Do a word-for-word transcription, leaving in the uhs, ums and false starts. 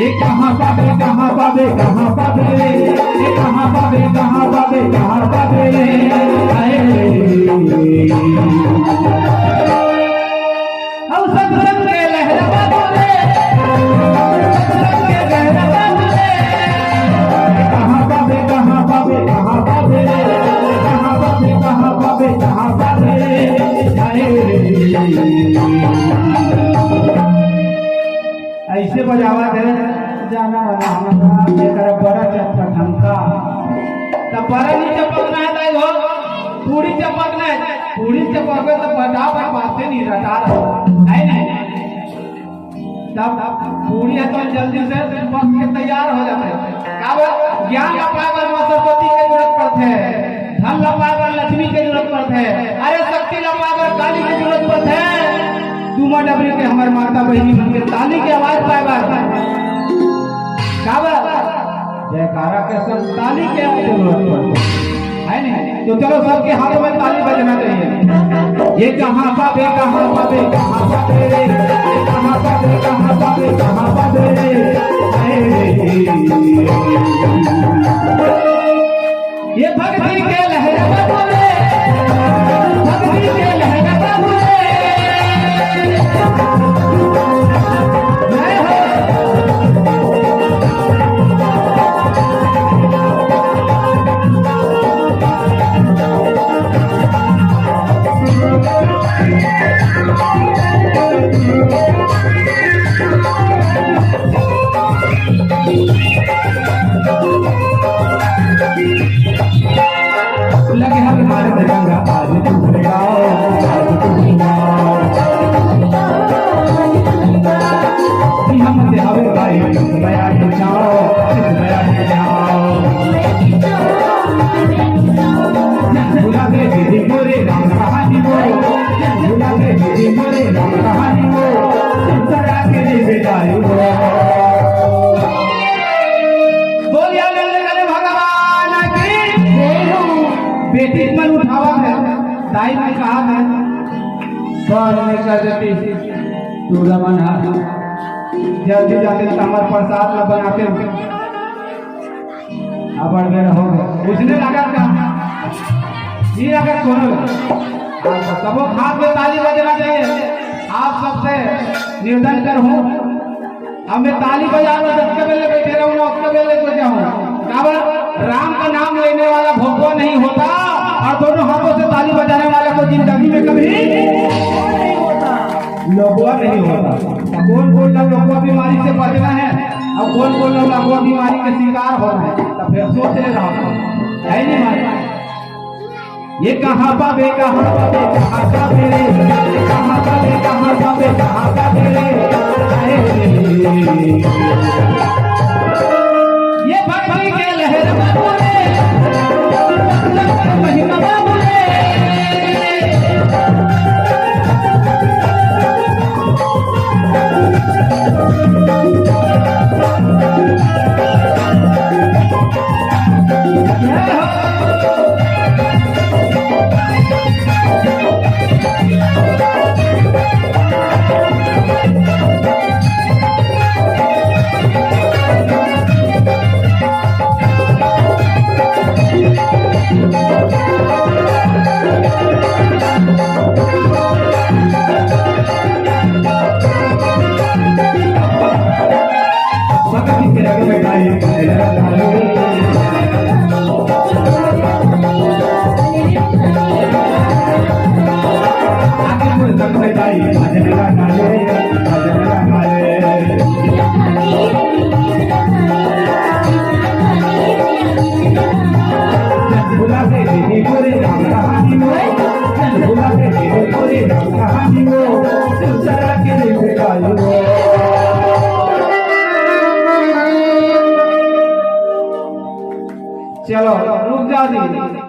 ये कहाँ पाबे, कहाँ पाबे, कहाँ पाबे रे? ये कहाँ पाबे, कहाँ पाबे, कहाँ पाबे रे? हाय रे। अउ सत्संग के लहरा बाबू रे, सत्संग के लहरा बाबू रे। कहाँ पाबे, कहाँ पाबे, कहाँ पाबे रे? कहाँ पाबे, कहाँ पाबे, कहाँ पाबे रे? हाय रे। अइसे बजावत हे, जाना वाला हमर साथ, एकर बड़ा चपक हमका। त बड़ा नहीं चपकना हे दाई हो, पूरी चपकना हे। पूरी चपकबे त बजा पाबे नहीं, रटा रहा है नहीं? तब पूरी हे तो जल्दी से बस के तैयार हो जाथे। काबर? ज्ञान ला पाए बर माँ सरस्वती के जरूरत पड़थे, धन ला पाए बर लक्ष्मी के जरूरत पड़थे, अरे शक्ति ला पाए बर काली के जरूरत पड़थे। दूमा डबरी के हमर माता बहिनी मन के ताली के आवाज पाए बर, काबर? जयकारा के संग ताली के जरूरत पड़थे, है नहीं? तो चलो, सबके हाथों में ताली बजना चाहिए। ये कहाँ पाबे, कहाँ पाबे, कहाँ पाबे रे? कहाँ पाबे, कहाँ पाबे, कहाँ पाबे रे? हाय रे। ये भक्ति के लहर बाबू रे, भक्ति के लहर बाबू रे। जय हो। लगे हर मार में गंगा, आज तुम गाओ, आज तुम गाओ। हम से हवे भाई, बया के जाओ, बया के जाओ। भुला दे दीदी मोरे राम कहानी वो, भुला दे दीदी मोरे राम कहानी वो, संतरा के लिए बेदाई वो। बोलिया नंद गले भगवान की। बेटी मन उठावा है, दाई ने कहा है, बाहर नहीं कर देती, तू रमन है। जल्दी जाते तो हमारे प्रसाद ला बनाते। अबड़ बेर हो गए। उसने लगा का? ये लगा कौन? आप सबको हाथ में ताली बजना चाहिए। आप सबसे निवेदन कर हूँ, हमें ताली बजा लो, जब के बेले बैठे रहूँ, उसके बेले को जाऊँ। काबर? राम का नाम लेने वाला भोकवा नहीं होता, और दोनों हाथों से ताली बजाने वाला को जिंदगी में कभी नहीं होता, लोगवा नहीं होता। कौन बोल रहा लोगवा बीमारी से बचना है, अब कौन बोल रहा, लकवा बीमारी के शिकार हो रहे हैं, तब फिर सोच ले रहा हूँ, है नहीं भाई? ये कहाँ पाबे, कहाँ पाबे, कहाँ पाबे रे? कहाँ पाबे, कहाँ पाबे, कहाँ पाबे रे? हाय रे। ये भक्ति के लहर बाबू रे, महिमा बाबू रे। चलो, रुक जा जी।